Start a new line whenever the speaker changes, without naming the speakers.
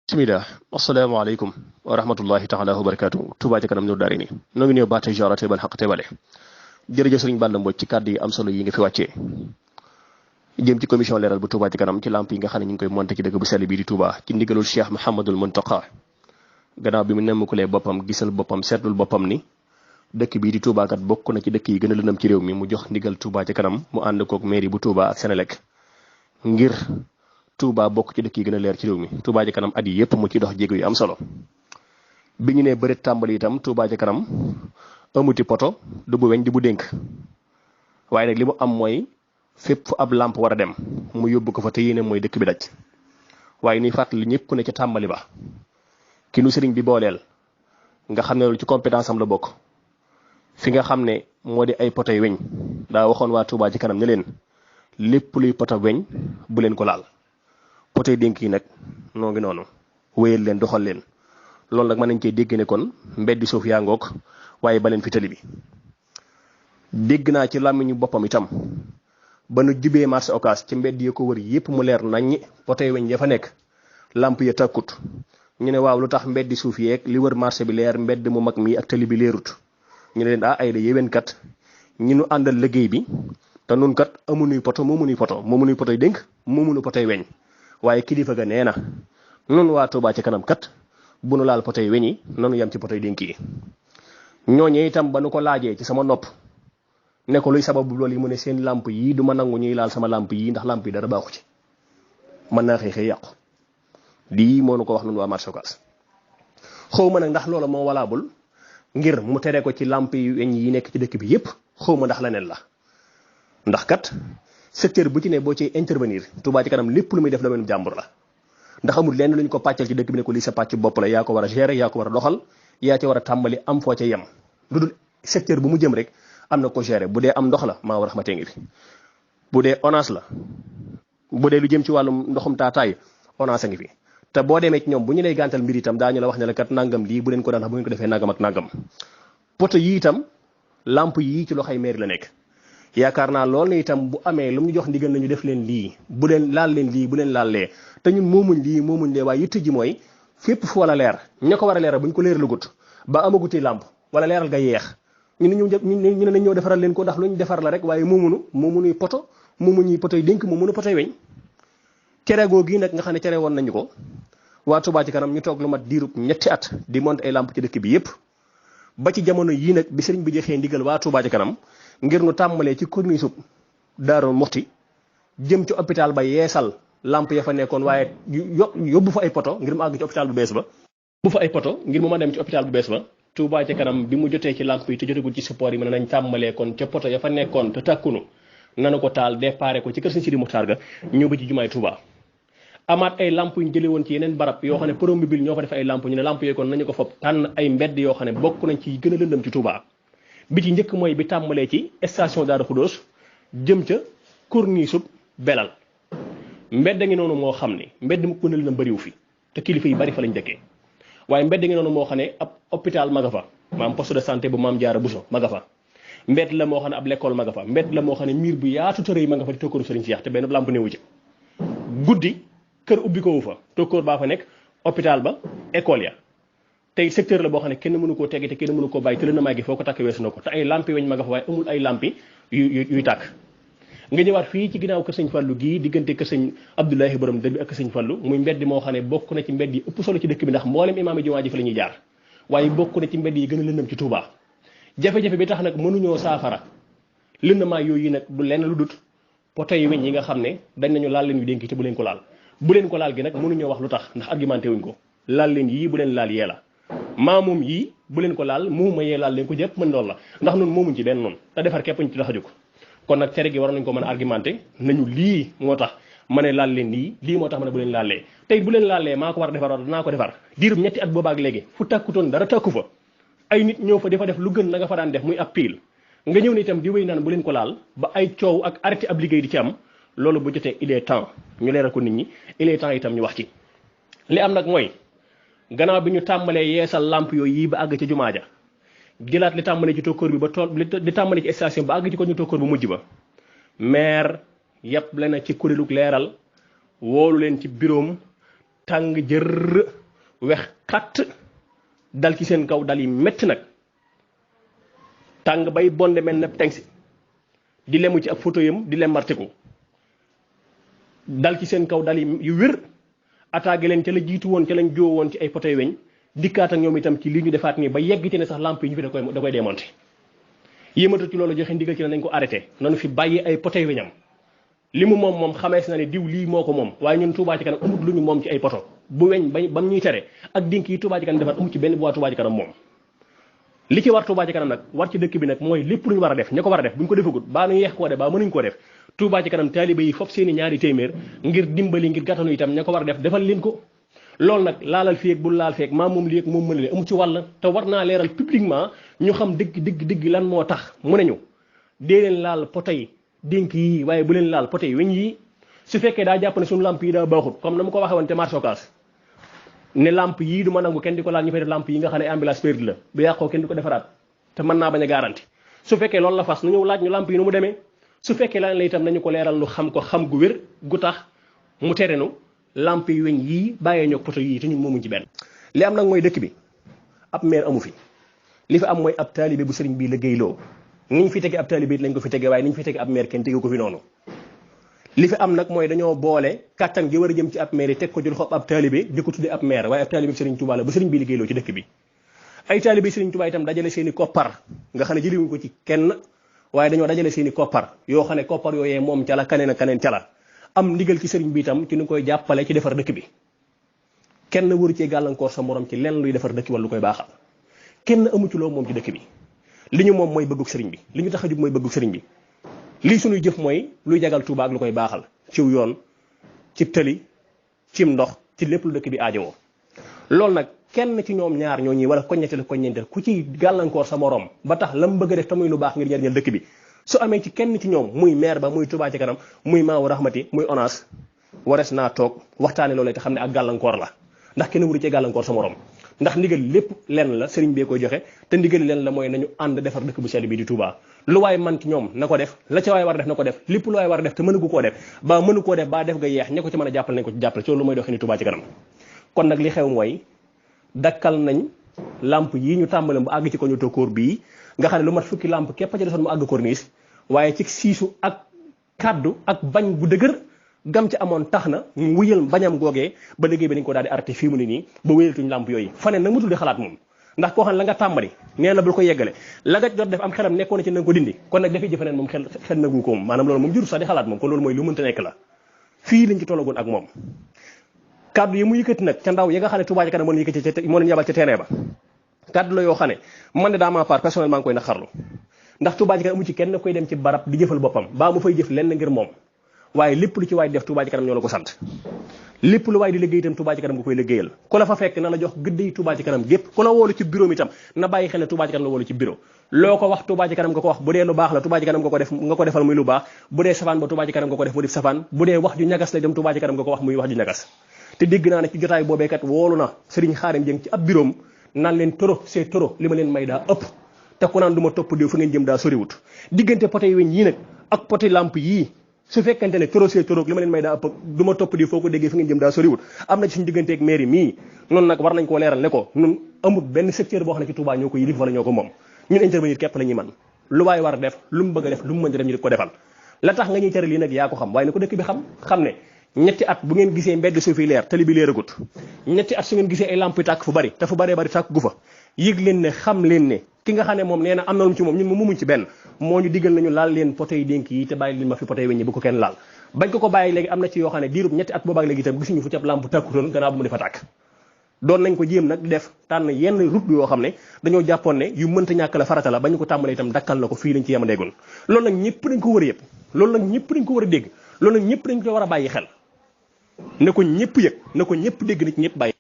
bismillah asalaamaaleykum wa rahmatullahi taala wa barakaatu Touba ca kanam Nour Daari ni noo ngi ñëw baate genre tebal xaq tebale jërëjëf sëriñ Balla Mbodj ci kàddu yi am solo yi nga fi wàccee jëm ci commission leeral bu Touba ca kanam ci lamp yi nga xam ne ñu ngi koy monté ci dëkk bu sell bii di Touba ci ndigalul Cheikh Mouhamadul Muntaqa gannaaw bi mu nemmukulee boppam gisal boppam seetlul boppam ni dëkk bii di Touba kat bokk na ci dëkk yi gën a lëndam ci réew mi mu jox ndigal Touba ca kanam mu ànd kook mairie bu Touba ak Senelec ngir Touba bokk ci dëkk yi gën a leer ci réew mi Touba ca kanam at yi yëpp mu ci dox jéego yu am solo bi ñu nee bëreet tàmbali itam Touba ca kanam amuti poto du bu weñ di bu dénk waaye nag li mu am mooy fépp fu ab lampe war a dem mu yóbbu ko fa te yéene mooy dëkk bi daj waaye nuy fàttali ñëpp ne ca tàmbali ba ki nu sëriñ bi booleel nga xam ne loolu ci compétence am la bokk fi nga xam ne moo di ay poto yu weñ daa waxoon waa Touba ca kanam ne leen lépp luy poto weñ bu leen ko laal poto dénk yi nag noo ngi noonu wéyal leen doxal leen loolu nag mën nañ cee dégg ne kon mbeddi suuf yaa ngoog waaye ba leen fi tali bi dégg naa ci làmmiñu boppam itam ba nu jubee marché Ocass ci mbedd yi ko wër yépp mu leer naññi poto weñ ya fa nekk lamp ya tàkkut ñu ne waaw lu tax mbeddi suuf yeeg li wër marché bi leer mbedd mu mag mi ak tali bi leerut ñu ne leen ay da yéwén kat ñi nu àndal liggéey bi te nun kat amunuy poto moomunuy poto dénk moomunu poto weñ waaye kilifa ga nee na nun waa Touba ca kanam kat bu nu laal poto weñ yi nanu yam ci poto dénk yi ñooñee itam ba nu ko laajee ci sama nopp ne ko luy sababu loolu yi mu ne seen lamp yii du ma nangu ñuy laal sama lamp yii ndax lamp yi dara baaxu ci mën naa xëy yàqu lii moo nu ko wax nun waa marché Ocass xaw ma nag ndax loola moo walaabul ngir mu tere ko ci lamp yi weñ yi nekk ci dëkk bi yépp xaw ma ndax leneen la ndax kat secteur bu ci ne boo ci intervenir Touba ci kanam lépp lu muy def domaine jàmbur la ndax amul lenn lu ñu ko pàccal ci dëkk bi ne ko lii sa pàcc bopp la yaa ko war a gérer yaa ko war a doxal yaa ci war a tàmbali am foo ca yem lu dul secteur bu mu jëm rek am na ko gérer bu dee am ndox la maa war a xamante ngi fi bu dee ONAS la bu dee lu jëm ci wàllum ndoxum taataay ONAS a ngi fi te boo demee ci ñoom bu ñu lay gàntal mbir itam daañu la wax ne la kat nangam lii bu leen ko daan bu ngeen ko defee nangam ak nangam poto yi itam lamp yii ci loxoy maire la nekk yaakaar naa lool ne itam bu amee lu mu jox ndigal nañu def leen lii bu leen laal leen lii bu leen laal lee te ñun moomuñ lii moomuñ lee waaye yitte ji mooy fépp fu wala leer ña ko war a leeral bu ñu ko leer lugut ba amaguti làmp wala leeral ga yeex ñu ne nañ ñëw defaral leen ko ndax lu ñu defar la rek waaye moomuñuy poto moomuñuy potoy dénk moomuñu potoy weñ cere googu nag nga xam ne cere woon nañu ko waa Touba ci kanam ñu toog lu mat diirub ñetti at di monter ay lamp ci dëkk bi yépp ba ci jamono yii nag bi sëriñ bi joxee ndigal waa Touba ci kanam ngir nu tàmbalee ci corniche sub Daaru Muxti jëm ci hôpital ba yeesal lamp ya fa nekkoon waaye yóbbu fa ay poto ngir mu àgg ci hôpital bu bees ba yóbbu fa ay poto ngir mu ma dem ci hôpital bu bees ba Touba ca kanam bi mu jotee ci lamp yi te jotagul ci support yi mën nañ tàmbalee kon ca poto ya fa nekkoon te tàkkunu nanu ko taal déparé ko ci kër Sëriñ Sidi Muxtaar ga ñëw ba ci jumaay Touba amaat ay lamp yu ñu jëlee woon ci yeneen barab yoo xam ne promobile ñoo fa def ay lamp ñu ne lamp yooyu kon nañu ko fopp tànn ay mbedd yoo xam ne bokk nañ ci gën a lëndëm ci Touba bi ci njëkk mooy bi tàmbalee ci station Daaru Xudoos jëm ca corniche sub Belal mbedd ngi noonu moo xam ne mbedd mu gën a lëndëm bëriwu fi te kilifa yi bari fa lañ dëkkee waaye mbedd ngi noonu moo xam ne ab hôpital ma nga fa maam poste de santé bu maam Jaara Buso ma nga fa mbedd la moo xam ne ab l'école ma nga fa mbedd la moo xam ne miir bu yaatu tërëy ma nga fa di tokkooru Sëriñ Seex te benn lamp newu ci guddi kër ubbi ko wu fa tokkoor baa fa nekk hôpital ba école ya tey secteur la boo xam ne kenn mënu koo teggi te kenn mënu koo bàyyi te la na maa gi foo ko takk weesu na ko te ay lampi weñ ma nga fa waaye amul ay lampi yuy tàkk nga ñëwaat fii ci ginnaaw kër sëñ Fallu gii diggante kër sëñ Abdoulahi borom dër bi ak kër sëñ Fallu muy mbedd moo xam ne bokk na ci mbedd yi ëpp solo ci dëkk bi ndax mboolem imaam yi jumaa ji fa la ñuy jaar waaye bokk na ci mbedd yi gën a lëndëm ci Touba jafe-jafe bi tax nag mënuñoo saafara lëndëmaa yooyu nag du lenn lu dut poto yi weñ yi nga xam ne dañ nañu laal leen yu dénk te bu leen ko laal bu leen ko laal gi nag mënuñoo wax lu tax ndax argumenté wuñ ko laal leen yii bu leen laal yee la maa moom yii bu leen ko laal muuma yee laal leen ko jëpp mën loolu la ndax noonu moomuñ ci benn noonu te defar képp ñu ci tax a jóg kon nag tere gi war nañ ko mën a argumenté nañu lii moo tax ma ne laal leen lii moo tax ma ne bu leen laalee tey bu leen laalee maa ko war a defar war danaa ko defar diirub ñetti at boobaak léegi fu tàkkutoon dara tàkku fa ay nit ñëw fa dafa def lu gën la nga fa daan def muy ab piil nga ñëw ne itam di wéy naan bu leen ko laal ba ay coow ak arrêté ab liggéey di ci am loolu bu jotee il est temps ñu leeral ko nit ñi il est temps itam ñu wax ci li am nag mooy gannaaw bi ñu tàmbalee yeesal lamp yooyu yi ba àgg ci jumaa ja jëlaat li tàmbalee ci tokkoor bi ba tool li tàmbalee ci station ba àgg ci ko ñu tokkoor bu mujj ba maire yàpp leen ci kuréelug leeral woolu leen ci bureau tàng jër wex xatt dal ci seen kaw dal yi métti nag tàng bay bonde mel na tengsi di lemu ci ab photo yam di lemmartiku dal ci seen kaw dal yu wér attaqué leen ca la jiitu woon ca lañ joo woon ci ay potoy weñ dikkaat ak ñoom itam ci li ñu defaat nii ba yegg ci ne sax lampe yi ñu fi da koy démonté yéematu ci loolu joxe ndigal ci ne nañ ko arrêté nanu fi bàyyi ay potoy weñam li mu moom xamees na ne diw lii moo ko moom waaye ñun Touba ci kanam amut lu ñu moom ci ay poto bu weñ bam ñuy tere ak dink yi Touba ci kanam defar amut ci benn bu waa Touba ci kanam moom li ci war Touba ci kanam nag war ci dëkk bi nag mooy lépp lu ñu war a def ña ko war a def bu ñu ko defagut baa nu yeex koo def baa mënuñ koo def Touba ci kanam taaliba yi fop seeni ñaari téeméer ngir dimbali ngir gàttanu itam ña ko war a def defal leen ko loolu nag laalal fii ak bul laal feek maa moom lii ak moom mën leen amu ci wàll te war naa leeral publiquement ñu xam dëgg lan moo tax mu ne ñu dee leen laal poto yi dénk yi waaye bu leen laal poto yi weñ yi su fekkee daa jàpp ne suñu lamp yi daa baaxut comme na ma ko waxee woon te marché Ocass ne lamp yii du ma nangu kenn di ko laal ñu fay def lamp yi nga xam ne ambulance perdue la bu yàqoo kenn di ko defaraat te mën naa bañ a garanti su fekkee loolu la fas nu ñëw laaj ñu lamp yi nu mu demee su fekkee lan la itam nañu ko leeral nu xam ko xam gu wér gu tax mu terenu lamp yi weñ yii bàyyee ñoo poto yii te ñun moomuñ ci benn li am nag mooy dëkk bi ab maire amu fi li fi am mooy ab taalibe bu sëriñ bi liggéeyloo niñ fi tege ab taalibe it lañ ko fi tege waaye niñ fi tege ab maire kenn tege ko fi noonu li fi am nag mooy dañoo boole kattan gi war a jëm ci ab maire yi teg ko jël xob ab taalibe di ko tudde ab maire waaye ab taalibe sëriñ Touba la bu sëriñ bi liggéeyloo ci dëkk bi ay taalibe sëriñ Touba itam dajale seeni koppar nga xam ne jëliwuñ ko ci kenn waaye dañoo dajale seeni koppar yoo xam ne koppar yooyee moom ca la kaneen ak kaneen ca la am ndigal ci sëriñ bi itam ci ñu koy jàppale ci defar dëkk bi kenn waru cee gàllankoor sa morom ci lenn luy defar dëkk wala lu koy baaxal kenn amu ci loo moom ci dëkk bi li ñu moom mooy bëggug sëriñ bi li ñu tax a jug mooy bëggug sëriñ bi lii suñuy jëf mooy luy jagal Touba ak lu koy baaxal ciw yoon ci tëli cim ndox ci lépp lu dëkk bi aajowoo loolu nag kenn ci ñoom ñaar ñoo ñi wala koññenteel ku ci gàllankoor sa morom ba tax la mu bëgg a def te muy lu baax ngir njëriñal dëkk bi su amee ci kenn ci ñoom muy maire ba muy Touba ci kanam muy Maawu Rahmati muy ONAS wares naa toog waxtaane loolee te xam ne ak gàllankoor la ndax kenn wuru cee gàllankoor sa morom ndax ndigal lépp lenn la sëriñ bee koy joxe te ndigal lenn la mooy nañu ànd defar dëkk bu sell bi di Touba lu waay man ci ñoom na ko def la ca waay war a def na ko def lépp lu waay war a def te mënu koo def ba mënu koo def ba def nga yeex ña ko ci mën a jàppale nañ ko ci jàppale ci loolu mooy doxee ni Touba ci kanam kon nag li xew mooy dakkal nañ lamp yi ñu tàmbale bu àgg ci ko ñu tokkóor bii nga xam ne lu mat fukki lamp képp ci desoon mu àgg corniche waaye ci siisu ak kaddu ak bañ gu dëgër gam ci amoon tax na ñu wuyal bañam googee ba liggéey bi dañ ko daal di arrêté fii mu ne nii ba wéyalatuñ lamp yooyu faneen nag mutul di xalaat moom ndax koo xam ne la nga tàmbali nee na bul ko yeggale la nga jot def am xelam nekkoon na ci na nga ko dindi kon nag dafay jëfaneen moom xel nagu ko moom maanaam loolu moom juru sax di xalaat moom kon loolu mooy lu mënta nekk la fii lañ ci tollagoon ak moom kaddu yi mu yëkkati nag ca ndaw yi nga xam ne Touba ci kanam moo leen yëkkati moo leen yabal ca terrain ba kaddu la yoo xam ne man de daa ma part personnellement maa ngi koy naqarlu ndax Touba ci kanam amu ci kenn koy dem ci barab di jëfal boppam baa mu fay jëf lenn ngir moom waaye lépp lu ci waay def Touba ci kanam ñoo la ko sant lépp lu waay di liggéey itam Touba ci kanam nga koy liggéeyal ku la fa fekk na la jox gëddey Touba ci kanam gépp ku la woolu ci bureau mi itam na bàyyi xel ne Touba ci kanam la woolu ci bureau loo ko wax Touba ci kanam nga ko wax bu dee lu baax la Touba ci kanam nga ko defal muy lu baax bu dee safaan ba Touba ci kanam nga ko def mu def safaan bu dee wax ju ñagas la dem Touba ci kanam nga ko wax muy wax ju ñagas te dégg naa ne ci jotaay boobee kat woolu na Serigne Khadim Dieng ci ab bureau naan leen toro c'est toro li ma leen may daa ëpp te ku naan du ma topp diw fa ngeen jëm daa soriwut diggante poté yi weñ yii nag ak poté lamp yii su fekkente ne toro c'est toro li ma leen may daa ëpp du ma topp diw foo ko déggee fa ngeen jëm daa soriwut am na ci suñu diggante ak mairie mii noonu nag war nañ koo leeral ne ko nun amul benn secteur boo xam ne ci Touba ñoo ko yilif wala ñoo ko moom ñun intervenir képp la ñuy man lu waay war a def lu mu bëgg a def lu mu mën di def ñu di ko defal la tax nga ñuy tere lii nag yaa ko xam waaye ne ko dëkk bi xam ne ñetti at bu ngeen gisee mbedd suuf yi leer tali bi leeragut ñetti at su ngeen gisee ay lamp yu tàkk fu bari te fu baree bari tàkk gu fa yëg leen ne xam leen ne ki nga xam ne moom nee na am na lu ci moom ñun moom mumuñ ci benn moo ñu diggal nañu laal leen poté yi dénk yi te bàyyi leen ma fi poté yi weñ bu ko kenn laal bañ ko bàyyi léegi am na ci yoo xam ne diirub ñetti at boobaak léegi itam gisuñu fu ci ab lamp tàkkutoon gannaaw bu mu defa tàkk doon nañ ko jéem nag def tànn yenn route yoo xam ne dañoo jàppoon ne yu mënta ñàkk la farata la ba ñu ko tàmbalee itam dakkal na ko fii lañ ci yema déggoon loolu nag ñëpp dañ ko war a yëpp loolu nag ñëpp dañ ko war a dégg loolu nag ñëpp dañ ko war a bàyyi xel na ko ñëpp yëg na ko ñëpp dégg nit ñëpp bàyyi